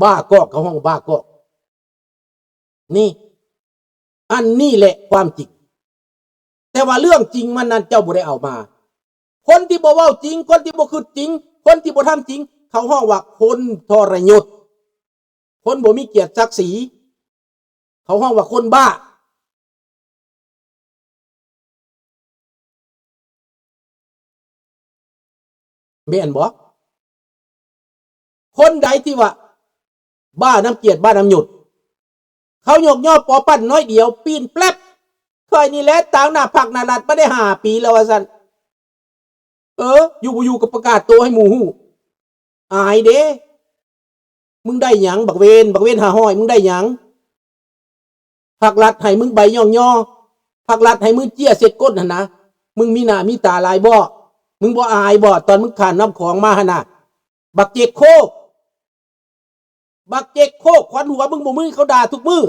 ບ້າກອກ ເຂົາຮ້ອງວ່າບ້າກອກ. ນີ້ ອັນນີ້ແຫຼະຄວາມຈິງ. ແຕ່ວ່າເລື່ອງຈິງມັນນັ້ນເຈົ້າບໍ່ໄດ້ເອົາມາ. ຄົນທີ່ບໍ່ເວົ້າຈິງ, ຄົນທີ່ບໍ່ຄິດຈິງ, ຄົນທີ່ບໍ່ທຳຈິງ, ເຂົາຮ້ອງວ່າຄົນທໍລະຍົດ, ຄົນບໍ່ມີກຽດສັກສີ, ເຂົາຮ້ອງວ່າຄົນບ້າ. ແມ່ນບໍ່? ຄົນໃດທີ່ວ່າບ້ານຳກຽດ ບ້ານຳຍົດ, ເຂົາຍົກຍໍປໍປັ້ນໜ້ອຍດຽວ ປີ້ນແປບ, ຂ້ອຍນີ້ແຫຼະຕາງໜ້າພັກໜ້າລັດມາໄດ້ຫ້າປີແລ້ວວ່າຊັ້ນ. ເອີ ຢູ່ບໍ່ຢູ່ກໍປະກາດໂຕໃຫ້ໝູ່ຮູ້. ອາຍເດ້. ມຶງໄດ້ຫຍັງ ບັກເວນ, ບັກເວນຫ້າຮ້ອຍ ມຶງໄດ້ຫຍັງ? ພັກລັດໃຫ້ມຶງໃບຍ້ອງຍໍ, ພັກລັດໃຫ້ມຶງເຈ້ຍເຊັດກົ້ນຫັ້ນນະ, ມຶງມີໜ້າມີຕາຫຼາຍບໍ? ມຶງບໍ່ອາຍບໍ ຕອນມຶງຂ້າມນ້ຳຂອງມາຫັ້ນນະ? ບັກເຈັກໂຄກ, ບັກເຈັກໂຄກ, ຂວັນຫົວມຶງບໍ່ມີ ເຂົາດ່າທຸກມື້.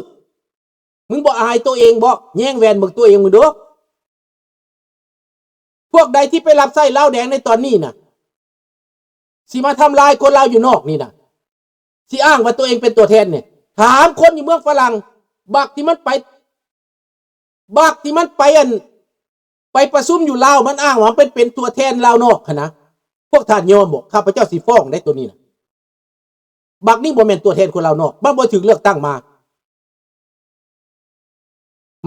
ມຶງບໍ່ອາຍໂຕເອງບໍ? ແຍງແວ່ນເບິ່ງໂຕເອງເບິ່ງດູ. ພວກໃດທີ່ໄປຮັບໃຊ້ລາວແດງໃນຕອນນີ້ນະ, ຊິມາທຳລາຍຄົນລາວຢູ່ນອກນີ້ນະ, ຊິອ້າງວ່າຕົວເອງເປັນຕົວແທນນີ້. ຖາມຄົນຢູ່ເມືອງຝຣັ່ງ, ບັກທີ່ມັນໄປ, ບັກທີ່ມັນໄປ ອັນ ໄປປະຊຸມຢູ່ລາວ, ມັນອ້າງວ່າມັນເປັນ ເປັນຕົວແທນລາວນອກຫັ້ນນະ. ພວກທ່ານຍອມບໍ່? ຂ້າພະເຈົ້າຊິຟ້ອງໄດ໋ຕົວນີ້ນະ. ບັກນີ້ບໍ່ແມ່ນຕົວແທນຄົນລາວນອກ, ມັນບໍ່ຖືກເລືອກຕັ້ງມາ.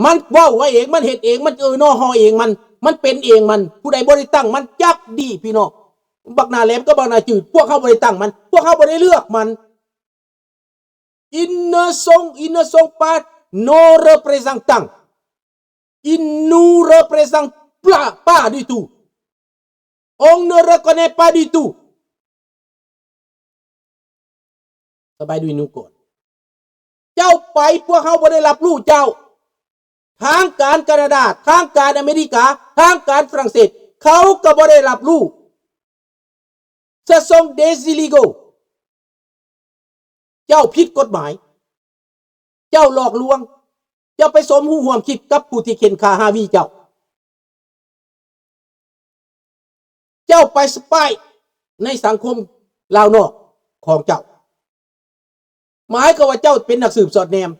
ມັນເວົ້າວ່າເອງ, ມັນເຮັດເອງ, ມັນເອີນໍຮໍເອງ, ມັນ, ມັນເປັນເອງ, ມັນ, ຜູ້ໃດບໍ່ໄດ້ຕັ້ງມັນຈັກດີ້ ພີ່ນ້ອງ. ບັກໜ້າແຫຼມກັບບັກໜ້າຈືດ, ພວກເຮົາບໍ່ໄດ້ຕັ້ງມັນ, ພວກເຮົາບໍ່ໄດ້ເລືອກມັນ. Ils ne sont, ils ne sont pas nos représentants. Ils nous représentent pas, pas du tout. On ne reconnaît pas du tout. ສະບາຍດີໜູກ່ອນ. ເຈົ້າໄປ, ພວກເຮົາບໍ່ໄດ້ຮັບຮູ້ເຈົ້າ. ທາງການການາດາ, ທາງການອາເມລິກາ, ທາງການຝຣັ່ງເສດ, ເຂົາກໍບໍ່ໄດ້ຮັບຮູ້. Ce sont des illégaux. ເຈົ້າຜິດກົດໝາຍ, ເຈົ້າຫຼອກລວງ, ເຈົ້າໄປສົມຮູ້ຮ່ວມຄິດກັບຜູ້ທີ່ເຂັ່ນຂ້າຮາວີເຈົ້າ. ເຈົ້າໄປສະປາຍໃນສັງຄົມລາວນອກຂອງເຈົ້າ. ໝາຍຄວາມວ່າເຈົ້າເປັນນັກສືບສອດແນມ,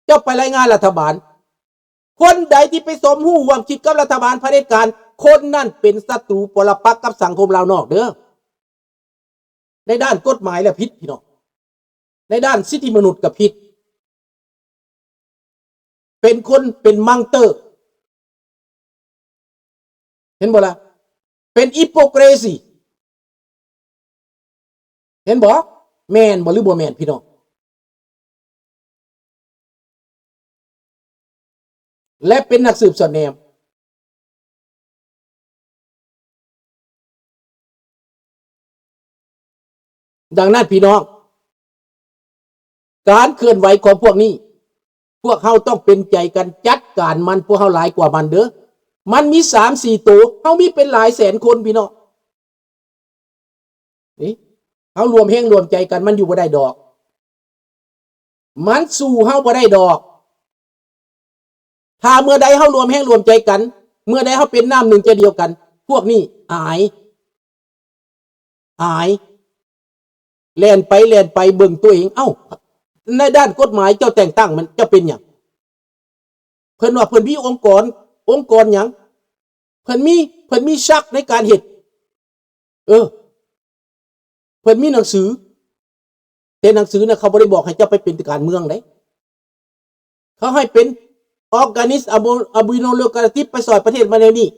ເຈົ້າໄປລາຍງານລັດຖະບານ. ຄົນໃດທີ່ໄປສົມຮູ້ຮ່ວມຄິດກັບລັດຖະບານຜະເດັດການ, ຄົນນັ້ນເປັນສັດຕູປໍລະປັກກັບສັງຄົມລາວນອກເດີ້. ໃນດ້ານກົດໝາຍລະຜິດ, ພີ່ນ້ອງ, ໃນດ້ານສິດທິມະນຸດກໍຜິດ. ເປັນຄົນເປັນມັງເຕີ ເຫັນບໍ່ລະ? ເປັນ hypocrisy ເຫັນບໍ່? ແມ່ນບໍ່ ຫຼື ບໍ່ແມ່ນ ພີ່ນ້ອງ? ແລະ ເປັນນັກສືບສອດແນມ. ດັ່ງນັ້ນ ພີ່ນ້ອງ, ການເຄື່ອນໄຫວຂອງພວກນີ້, ພວກເຮົາຕ້ອງເປັນໃຈກັນຈັດການມັນ, ພວກເຮົາຫຼາຍກວ່າມັນເດີ້. ມັນມີສາມສີ່ໂຕ, ເຮົາມີເປັນຫຼາຍແສນຄົນ ພີ່ນ້ອງ. ນີ້ ເຮົາລວມແຮງລວມໃຈກັນ ມັນຢູ່ບໍ່ໄດ້ດອກ, ມັນສູ້ເຮົາບໍ່ໄດ້ດອກ. ຖ້າເມື່ອໃດເຮົາລວມແຮງລວມໃຈກັນ, ເມື່ອໃດເຮົາເປັນນ້ຳໜຶ່ງໃຈດຽວກັນ, ພວກນີ້ອາຍ, ອາຍ, ແລ່ນໄປແລ່ນໄປເບິ່ງຕົວເອງ. ເອົ້າ, ໃນດ້ານກົດໝາຍເຈົ້າແຕ່ງຕັ້ງມັນ, ເຈົ້າເປັນຫຍັງ? ເພິ່ນວ່າເພິ່ນມີອົງກອນ, ອົງກອນຫຍັງ? ເພິ່ນມີ, ເພິ່ນມີຊັກໃນການເຮັດ. ເອີ, ເພິ່ນມີໜັງສື, ແຕ່ໜັງສືນະ ເຂົາບໍ່ໄດ້ບອກໃຫ້ເຈົ້າໄປເປັນການເມືອງເດ້. ເຂົາໃຫ້ເປັນ organiste abo-, abino lucratif ໄປຊ່ອຍປະເທດມາແນວນີ້,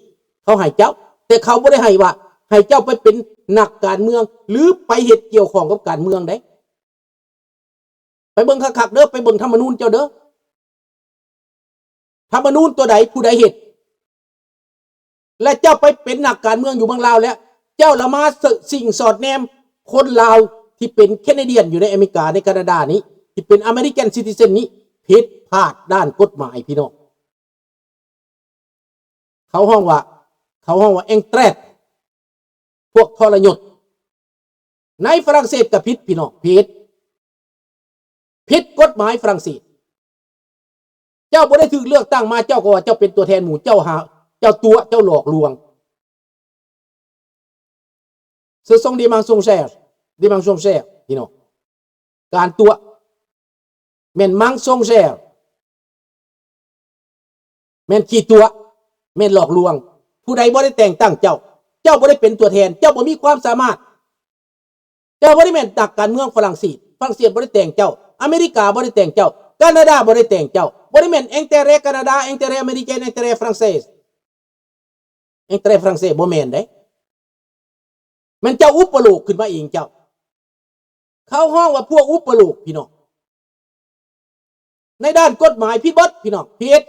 ເຂົາໃຫ້ເຈົ້າ, ແຕ່ເຂົາບໍ່ໄດ້ໃຫ້ວ່າ ໃຫ້ເຈົ້າໄປເປັນນັກການເມືອງ ຫຼື ໄປເຮັດກ່ຽວຂ້ອງກັບການເມືອງເດ້. ໄປເບິ່ງຄັກໆເດີ້, ໄປເບິ່ງທຳມະນູນເຈົ້າເດີ້. ທຳມະນູນຕົວໃດ ຜູ້ໃດເຮັດ? ແລະ ເຈົ້າໄປເປັນນັກການເມືອງຢູ່ເມືອງລາວແລ້ວ, ເຈົ້າລະມາ ສ-, ຊິງສອດແນມຄົນລາວທີ່ເປັນ Canadian ຢູ່ໃນອາເມລິກາ, ໃນການາດານີ້, ທີ່ເປັນ American citizen ນີ້, ຜິດພາດດ້ານກົດໝາຍ ພີ່ນ້ອງ. ເຂົາຮ້ອງວ່າ, ເຂົາຮ້ອງວ່າ traître, ພວກທໍລະຍົດ. ໃນຝຣັ່ງເສດກໍຜິດ ພີ່ນ້ອງ, ຜິດ, ຜິດກົດໝາຍຝຣັ່ງເສດ. ເຈົ້າບໍ່ໄດ້ຖືກເລືອກຕັ້ງມາ, ເຈົ້າກໍວ່າເຈົ້າເປັນຕົວແທນໝູ່, ເຈົ້າຫາ, ເຈົ້າຕົວະ, ເຈົ້າຫຼອກລວງ. Ce sont des mensongères, des mensongères, ພີ່ນ້ອງ. ການຕົວະ ແມ່ນ mensongère ແມ່ນຂີ້ຕົວະ ແມ່ນຫຼອກລວງ. ຜູ້ໃດບໍ່ໄດ້ແຕ່ງຕັ້ງເຈົ້າ ເຈົ້າບໍ່ໄດ້ເປັນຕົວແທນ ເຈົ້າບໍ່ມີຄວາມສາມາດ. ເຈົ້າບໍ່ໄດ້ແມ່ນນັກການເມືອງຝຣັ່ງເສດ ຝຣັ່ງເສດບໍ່ໄດ້ແຕ່ງເຈົ້າ ອາເມລິກາບໍ່ໄດ້ແຕ່ງເຈົ້າ ການາດາບໍ່ໄດ້ແຕ່ງເຈົ້າ ບໍ່ໄດ້ແມ່ນ intérêt ການາດາ intérêt ອາເມລິກັນ intérêt ຝຣັ່ງເສດ intérêt ຝຣັ່ງເສດ ບໍ່ແມ່ນເດ້. ແມ່ນເຈົ້າອຸປະໂລກຂຶ້ນມາເອງເຈົ້າ. ເຂົາຮ້ອງວ່າພວກອຸປະໂລກ ພີ່ນ້ອງ. ໃນດ້ານກົດໝາຍຜິດເບິດ ພີ່ນ້ອງ ຜິດ.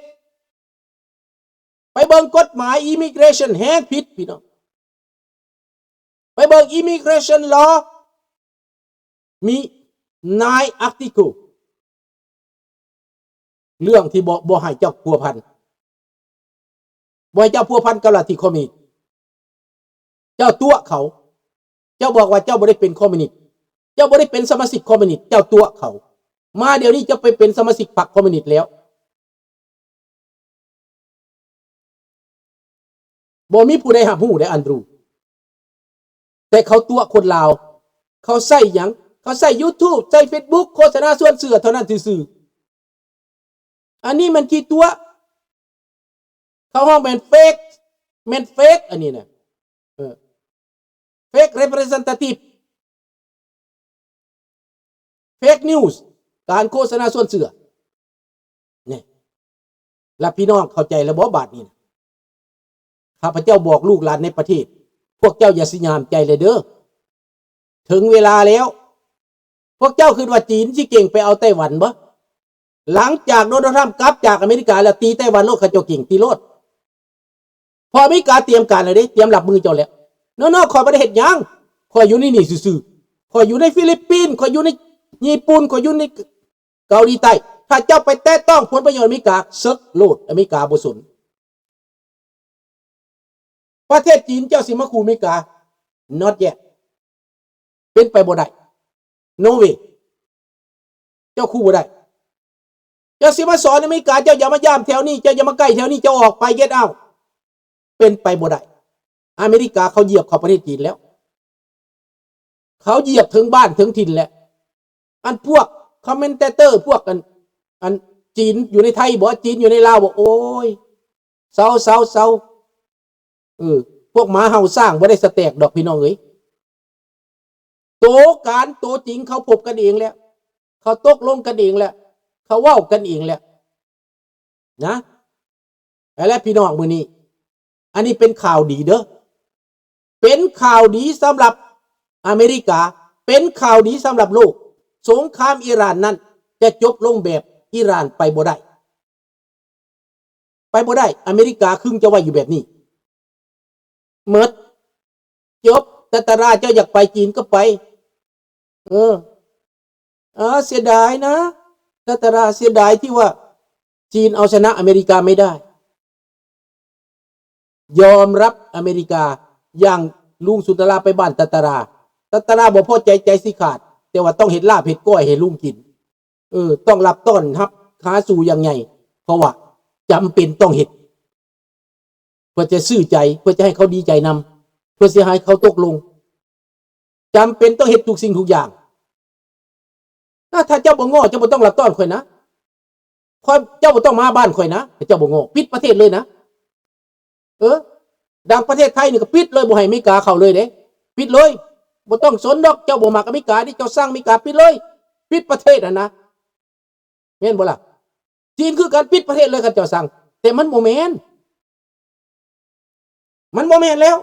ໄປເບິ່ງກົດໝາຍ immigration ແຮງຜິດ ພີ່ນ້ອງ. ໄປເບິ່ງ immigration law ມີ nine article ເລື່ອງທີ່ບໍ່ ບໍ່ໃຫ້ເຈົ້າພົວພັນ ບໍ່ໃຫ້ເຈົ້າພົວພັນກັບລັດທິຄອມມິວນິດ. ເຈົ້າຕົວະເຂົາ ເຈົ້າບອກວ່າເຈົ້າບໍ່ໄດ້ເປັນຄອມມິວນິດ ເຈົ້າບໍ່ໄດ້ເປັນສະມາຊິກຄອມມິວນິດ ເຈົ້າຕົວະເຂົາ. ມາດຽວນີ້ເຈົ້າໄປເປັນສະມາຊິກພັກຄອມມິວນິດແລ້ວ. ບໍ່ມີຜູ້ໃດຮັບຮູ້ເດ້ Andrew. ແຕ່ເຂົາຕົວະຄົນລາວ. ເຂົາໃຊ້ຫຍັງ? ເຂົາໃຊ້ YouTube ໃຊ້ Facebook ໂຄສະນາຊວນເຊື່ອເທົ່ານັ້ນຊື່ໆ. ອັນນີ້ມັນຂີ້ຕົວະ. ເຂົາຮ້ອງແມ່ນ fake ແມ່ນ fake ອັນນີ້ນະ. ເອີ fake representative, fake news ການໂຄສະນາຊວນເຊື່ອ. ນີ້ ລະພີ່ນ້ອງເຂົ້າໃຈແລ້ວບໍ່ບາດນີ້ນະ? ຂ້າພະເຈົ້າບອກລູກຫຼານໃນປະເທດ ພວກເຈົ້າຢ່າຊິຍາມໃຈເລີຍເດີ. ເຖິງເວລາແລ້ວ. ພວກເຈົ້າຄິດວ່າຈີນຊິເກັ່ງໄປເອົາໄຕ້ຫວັນບໍ່? ຫຼັງຈາກໂດນັລ ທຣຳ ກັບຈາກອາເມລິກາແລ້ວ ຕີໄຕ້ຫວັນໂລດ. ເຂົາເຈົ້າເກັ່ງ ຕີໂລດ. ເພາະອາເມລິກາຕຽມການແລ້ວເດ້ ຕຽມຮັບມືເຈົ້າແລ້ວ. ນ້ອງໆ ຂ້ອຍບໍ່ໄດ້ເຮັດຫຍັງ. ຂ້ອຍຢູ່ໃນນີ້ຊື່ໆ. ຂ້ອຍຢູ່ໃນຟີລິບປິນ, ຂ້ອຍຢູ່ໃນຍີ່ປຸ່ນ, ຂ້ອຍຢູ່ໃນເກົາຫຼີໃຕ້. ຖ້າເຈົ້າໄປແຕະຕ້ອງຜົນປະໂຫຍດອາເມລິກາ, ເສິກໂລດ, ອາເມລິກາບໍ່ສົນ. ປະເທດຈີນເຈົ້າຊິມາຂູ່ອາເມລິກາ? Not yet. ເປັນໄປບໍ່ໄດ້. No way. ເຈົ້າຂູ່ບໍ່ໄດ້. ເຈົ້າຊິມາສອນອາເມລິກາ, ເຈົ້າຢ່າມາຢາມແຖວນີ້, ເຈົ້າຢ່າມາໃກ້ແຖວນີ້, ເຈົ້າອອກໄປ, get out. ເປັນໄປບໍ່ໄດ້. ອາເມລິກາເຂົາຢຽບເຂົ້າປະເທດຈີນແລ້ວ. ເຂົາຢຽບເຖິງບ້ານເຖິງຖິ່ນແລ້ວ. ອັນພວກຄອມເມັນເຕເຕີ ພວກອັນ ອັນຈີນຢູ່ໃນໄທບໍ ຈີນຢູ່ໃນລາວບໍ ໂອ້ຍ ເຊົາ ເຊົາ ເຊົາ. ເອີ ພວກໝາເຫົ່າຊ້າງບໍ່ໄດ້ສະແຕກດອກ ພີ່ນ້ອງເອີຍ. ໂຕການໂຕຈິງເຂົາພົບກັນເອງແລ້ວ, ເຂົາຕົກລົງກັນເອງແລ້ວ, ເຂົາເວົ້າກັນເອງແລ້ວ. ນະ ແລະ ພີ່ນ້ອງ ມື້ນີ້ ອັນນີ້ເປັນຂ່າວດີເດີ, ເປັນຂ່າວດີສຳລັບອາເມລິກາ, ເປັນຂ່າວດີສຳລັບໂລກ. ສົງຄາມອີຣານນັ້ນຈະຈົບລົງແບບອີຣານໄປບໍ່ໄດ້, ໄປບໍ່ໄດ້. ອາເມລິກາຄຶງຈະໄວ້ຢູ່ແບບນີ້. ໝົດ ຈົບ. ຕາຕາລາ ເຈົ້າຢາກໄປຈີນກໍໄປ. ເອີ ເອີ ເສຍດາຍນະ ຕາຕາລາ ເສຍດາຍທີ່ວ່າຈີນເອົາຊະນະອາເມລິກາໄມ່ໄດ້. ຍອມຮັບອາເມລິກາ. ຢ່າງລຸງສຸນຕະລາໄປບ້ານຕາຕາລາ, ຕາຕາລາບໍ່ພໍໃຈ ໃຈຊິຂາດ, ແຕ່ວ່າຕ້ອງເຮັດລາບເຮັດກ້ອຍໃຫ້ລຸງກິນ. ເອີ ຕ້ອງຮັບຕ້ອນຮັບຫາສູ່ຢ່າງໃຫຍ່ ເພາະວ່າຈຳເປັນຕ້ອງເຮັດ ເພື່ອຈະຊື້ໃຈ, ເພື່ອຈະໃຫ້ເຂົາດີໃຈນຳ, ເພື່ອຊິໃຫ້ເຂົາຕົກລົງ. ຈຳເປັນຕ້ອງເຮັດທຸກສິ່ງທຸກຢ່າງ. ຖ້າ ຖ້າເຈົ້າບໍ່ງໍ້ ເຈົ້າບໍ່ຕ້ອງຮັບຕ້ອນຂ້ອຍນະ. ຂ້ອຍ ເຈົ້າບໍ່ຕ້ອງມາບ້ານຂ້ອຍນະ ຖ້າເຈົ້າບໍ່ງໍ້. ປິດປະເທດເລີຍນະ. ເອີ ດັ່ງປະເທດໄທນີ້ກໍປິດເລີຍ, ບໍ່ໃຫ້ອາເມລິກາເຂົ້າເລີຍເດ້. ປິດເລີຍ. ບໍ່ຕ້ອງສົນດອກ. ເຈົ້າບໍ່ມັກອາເມລິກາເດ້, ເຈົ້າຊັງອາເມລິກາ, ປິດເລີຍ. ປິດປະເທດຫັ້ນນະ. ແມ່ນບໍ່ລະ? ຈີນຄືກັນ, ປິດປະເທດເລີຍ ຄັນເຈົ້າສັ່ງ. ແຕ່ມັນບໍ່ແມ່ນ, ມັນບໍ່ແມ່ນແລ້ວ.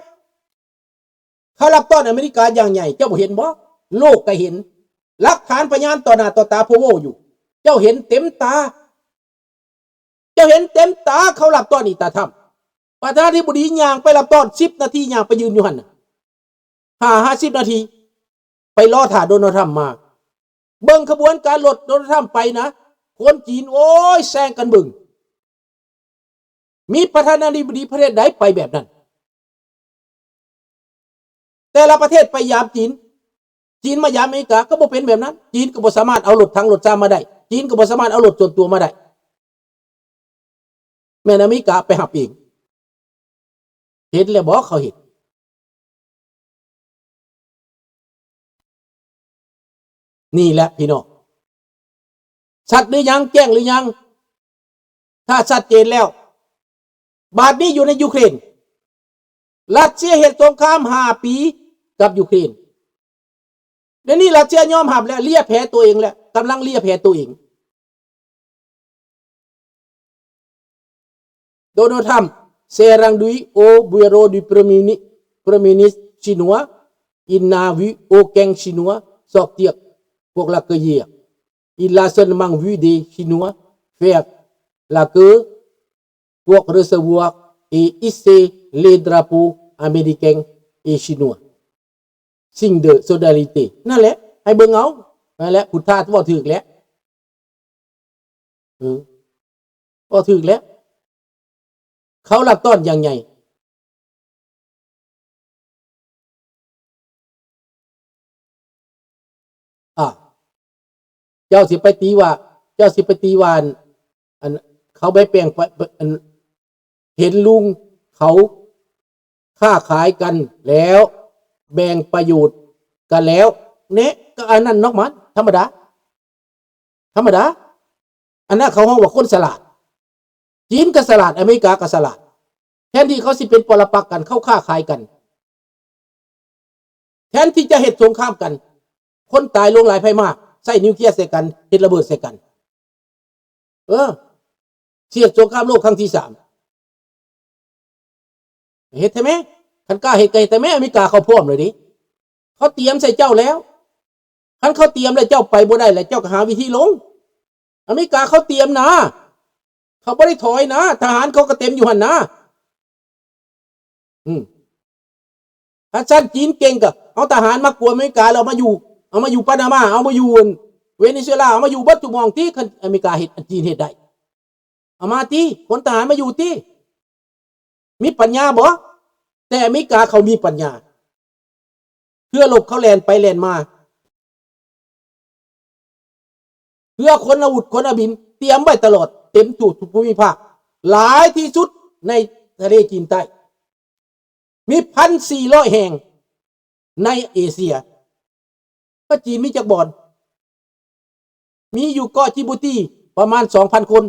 ເຂົາຮັບຕ້ອນອາເມລິກາຢ່າງໃຫຍ່, ເຈົ້າບໍ່ເຫັນບໍ່? ໂລກກໍເຫັນ, ຫຼັກຖານພະຍານຕໍ່ໜ້າຕໍ່ຕາ ໂພໂວ ຢູ່. ເຈົ້າເຫັນເຕັມຕາ, ເຈົ້າເຫັນເຕັມຕາ ເຂົາຮັບຕ້ອນອີກຕາທຳ. ປະທານາທິບໍດີຍ່າງໄປຮັບຕ້ອນ ສິບນາທີ, ຍ່າງໄປຢືນຢູ່ຫັ້ນນະ ຫ້າ ຫ້າສິບນາທີ, ໄປລໍຖ້າໂດນັລ ທຣຳມາ. ເບິ່ງຂະບວນການລົດໂດນັລ ທຣຳໄປນະ, ຄົນຈີນ ໂອ້ຍ ແຊງກັນເບິ່ງ. ມີປະທານາທິບໍດີປະເທດໃດໄປແບບນັ້ນ? ແຕ່ລະປະເທດໄປຢາມຈີນ, ຈີນມາຢາມອາເມລິກາ ກໍບໍ່ເປັນແບບນັ້ນ. ຈີນກໍບໍ່ສາມາດເອົາລົດຖັງລົດຊາມມາໄດ້, ຈີນກໍບໍ່ສາມາດເອົາລົດສ່ວນຕົວມາໄດ້. ແມ່ນອາເມລິກາໄປຮັບເອງ. ເຫັນແລ້ວບໍ່ ເຂົາເຮັດ? ນີ້ແຫຼະພີ່ນ້ອງ ຊັດຫຼືຍັງ? ແຈ້ງຫຼືຍັງ? ຖ້າຊັດເຈນແລ້ວ ບາດນີ້ຢູ່ໃນຢູເຄຣນ ຣັດເຊຍເຮັດສົງຄາມຫ້າປີກັບຢູເຄຣນ. ດຽວນີ້ຣັດເຊຍຍອມຮັບແລ້ວ ເລຍແຜຕົວເອງແລ້ວ ກຳລັງເລຍແຜຕົວເອງ. Donald Trump s'est rendu au bureau du Premier mini-, Premier ministre chinois. Il n'a vu aucun Chinois sortir pour l'accueillir. Il a seulement vu des Chinois faire la queue pour recevoir et hisser les drapeaux américains et chinois. Signe de solidarité. ນັ້ນແຫຼະ ໃຫ້ເບິ່ງເອົາ. ນັ້ນແຫຼະ ພຸດທາເວົ້າຖືກແຫຼະ. ເອີ ເວົ້າຖືກແລ້ວ. ເຂົາລັກຕ້ອນຢ່າງໃຫຍ່. ອາ ເຈົ້າຊິໄປຕີວ່າ ເຈົ້າຊິໄປຕີວ່າ ອັນ ອັນ ເຂົາໄປແປງ ປ- ປ- ອັນ ເຫັນລຸງເຂົາຄ້າຂາຍກັນແລ້ວ ແບ່ງປະໂຫຍດກັນແລ້ວ ແນະ ກໍອັນນັ້ນນອກມັນ ທຳມະດາ ທຳມະດາ. ອັນນັ້ນເຂົາຮ້ອງວ່າຄົນສະຫຼາດ. ຈີນກໍສະຫຼາດ ອາເມລິກາກໍສະຫຼາດ. ແທນທີ່ເຂົາຊິເປັນປໍລະປັກກັນ ເຂົາຄ້າຂາຍກັນ ແທນທີ່ຈະເຮັດສົງຄາມກັນ ຄົນຕາຍຫຼວງຫຼາຍໄພມາ ໃຊ້ນິວເຄລຍໃສ່ກັນ ເຮັດລະເບີດໃສ່ກັນ. ເອີ ຊິເຮັດສົງຄາມໂລກຄັ້ງທີສາມ ເຮັດແທ້ແມ້. ຄັນກ້າເຮັດກໍເຮັດແທ້ແມ້. ອາເມລິກາເຂົາພ້ອມແລ້ວເດ້ ເຂົາຕຽມໃສ່ເຈົ້າແລ້ວ. ຄັນເຂົາຕຽມແລ້ວເຈົ້າໄປບໍ່ໄດ້ແລ້ວ ເຈົ້າກໍຫາວິທີລົງ. ອາເມລິກາເຂົາຕຽມນາ ເຂົາບໍ່ໄດ້ຖອຍນາ ທະຫານເຂົາກໍເຕັມຢູ່ຫັ້ນນາ. ອືມ ຄັນຊັ້ນຈີນເກັ່ງກໍເອົາທະຫານມາກວມອາເມລິກາ ແລ້ວເອົາມາຢູ່ ເອົາມາຢູ່ປານາມາ ເອົາມາຢູ່ເວເນຊູເອລາ ເອົາມາຢູ່ເບິດທຸກໝ່ອງຕິ. ຄັນອາເມລິກາເຮັດ ອັນຈີນເຮັດໄດ້ ເອົາມາຕິ ຂົນທະຫານມາຢູ່ຕິ. ມີປັນຍາບໍ່? ແຕ່ອາເມລິກາເຂົາມີປັນຍາ ເຮືອລົບເຂົາແລ່ນໄປແລ່ນມາ ເຮືອຂົນອາວຸດຂົນອາບິນຕຽມໄວ້ຕະຫຼອດ ເຕັມທຸກພູມິພາກ ຫຼາຍທີ່ສຸດໃນທະເລຈີນໃຕ້ ມີພັນສີ່ຮ້ອຍແຫ່ງໃນເອເຊຍ. ປະຈີນມີຈັກບ່ອນ? ມີຢູ່ເກາະຈິບູຕີປະມານສອງພັນຄົນ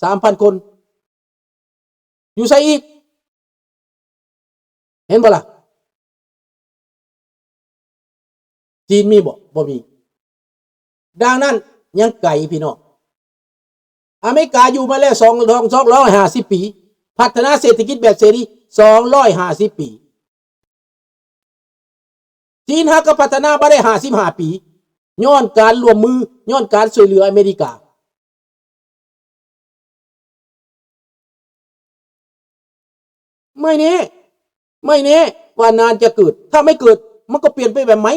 ສາມພັນຄົນ. ຢູ່ໃສອີກ? ເຫັນບໍ່ລະ? ຈີນມີບໍ່? ບໍ່ມີ. ດັ່ງນັ້ນຍັງໄກພີ່ນ້ອງ. ອາເມລິກາຢູ່ມາແລ້ວສອງ ສອງ ສອງຮ້ອຍຫ້າສິບປີ ພັດທະນາເສດຖະກິດແບບເສລີສອງຮ້ອຍຫ້າສິບປີ. ຈີນຫາກໍພັດທະນາມາໄດ້ຫ້າສິບຫ້າປີ ຍ້ອນການຮ່ວມມື ຍ້ອນການຊ່ວຍເຫຼືອອາເມລິກາ. ໄມ່ແນ່ ໄມ່ແນ່ວ່ານານຈະເກີດ. ຖ້າໄມ່ເກີດ ມັນກໍປ່ຽນໄປແບບໃໝ່.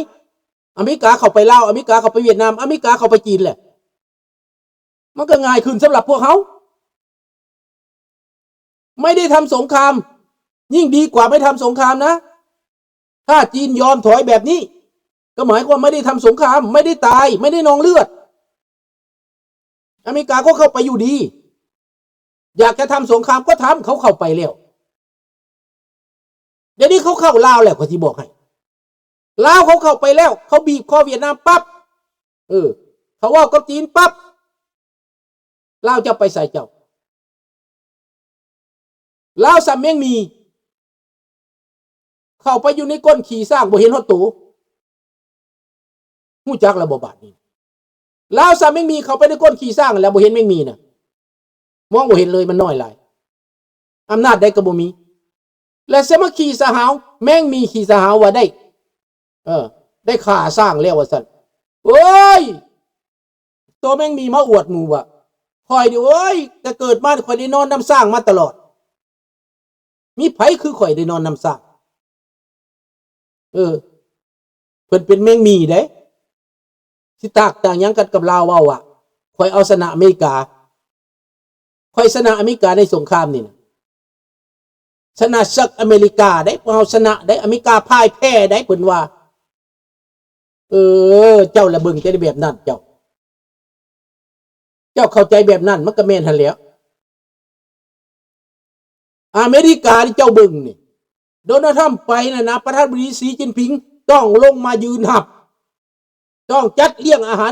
ອາເມລິກາເຂົ້າໄປລາວ, ອາເມລິກາເຂົ້າໄປຫວຽດນາມ, ອາເມລິກາເຂົ້າໄປຈີນແຫຼະ. ມັນກໍງ່າຍຂຶ້ນສຳລັບພວກເຮົາ. ໄມ່ໄດ້ທຳສົງຄາມ, ຍິ່ງດີກວ່າໄມ່ທຳສົງຄາມນະ. ຖ້າຈີນຍອມຖອຍແບບນີ້, ກໍໝາຍຄວາມໄມ່ໄດ້ທຳສົງຄາມ, ໄມ່ໄດ້ຕາຍ, ໄມ່ໄດ້ນອງເລືອດ. ອາເມລິກາກໍເຂົ້າໄປຢູ່ດີ, ຢາກຈະທຳສົງຄາມກໍທຳ, ເຂົາເຂົ້າໄປແລ້ວ. ດຽວນີ້ເຂົາເຂົ້າລາວແລ້ວ, ຂ້ອຍຊິບອກໃຫ້. ລາວເຂົາເຂົ້າໄປແລ້ວ, ເຂົາບີບຄໍຫວຽດນາມປັບ, ເອີ, ເຂົາເວົ້າກັບຈີນປັບ, ລາວຈະໄປໃສເຈົ້າ? ລາວສ່ຳແມງໝີ່ ເຂົ້າໄປຢູ່ໃນກົ້ນຂີ້ຊ້າງ ບໍ່ເຫັນຮອດໂຕ. ຮູ້ຈັກແລ້ວບໍ່ບາດນີ້? ລາວສ່ຳແມງໝີ່ເຂົ້າໄປໃນກົ້ນຂີ້ຊ້າງແລ້ວ ບໍ່ເຫັນແມງໝີ່ນະ, ມອງບໍ່ເຫັນເລີຍ, ມັນນ້ອຍຫຼາຍ. ອຳນາດໃດກໍບໍ່ມີ. ແລ້ວຊິມາຂີ້ສະຫາວ, ແມງໝີ່ຂີ້ສະຫາວວ່າໄດ້, ເອີ, ໄດ້ຂ້າຊ້າງແລ້ວວ່າຊັ້ນ. ໂອ້ຍ! ໂຕແມງໝີ່ມາອວດໝູ່ວ່າ ຂ້ອຍນີ້ ໂອ້ຍ, ແຕ່ເກີດມາຂ້ອຍໄດ້ນອນນຳຊ້າງມາຕະຫຼອດ. ມີໃຜຄືຂ້ອຍໄດ້ນອນນຳຊ້າງ? ເອີ, ເພິ່ນເປັນແມງໝີ່ເດ້. ຊິຕາກຕ່າງຫຍັງກັນກັບລາວເວົ້າວ່າ ຂ້ອຍເອົາຊະນະອາເມລິກາ, ຂ້ອຍຊະນະອາເມລິກາໃນສົງຄາມນີ້ນະ. ຊະນະເຊີກອາເມລິກາໄດ໋, ພວກເຮົາຊະນະໄດ໋, ອາເມລິກາພ່າຍແພ້ໄດ໋, ເພິ່ນວ່າ. ເອີ, ເຈົ້າລະເບິ່ງແຕ່ແບບນັ້ນເຈົ້າ. ເຈົ້າເຂົ້າໃຈແບບນັ້ນ ມັນກໍແມ່ນຫັ້ນແຫຼ້ວ. ອາເມລິການີ້ເຈົ້າເບິ່ງນີ້, ໂດນັລ ທຣຳໄປນັ້ນນະ, ປະທານາທິບໍດີ ສີຈິ້ນຜິງ ຕ້ອງລົງມາຢືນຮັບ. ຕ້ອງຈັດລ້ຽງອາຫານ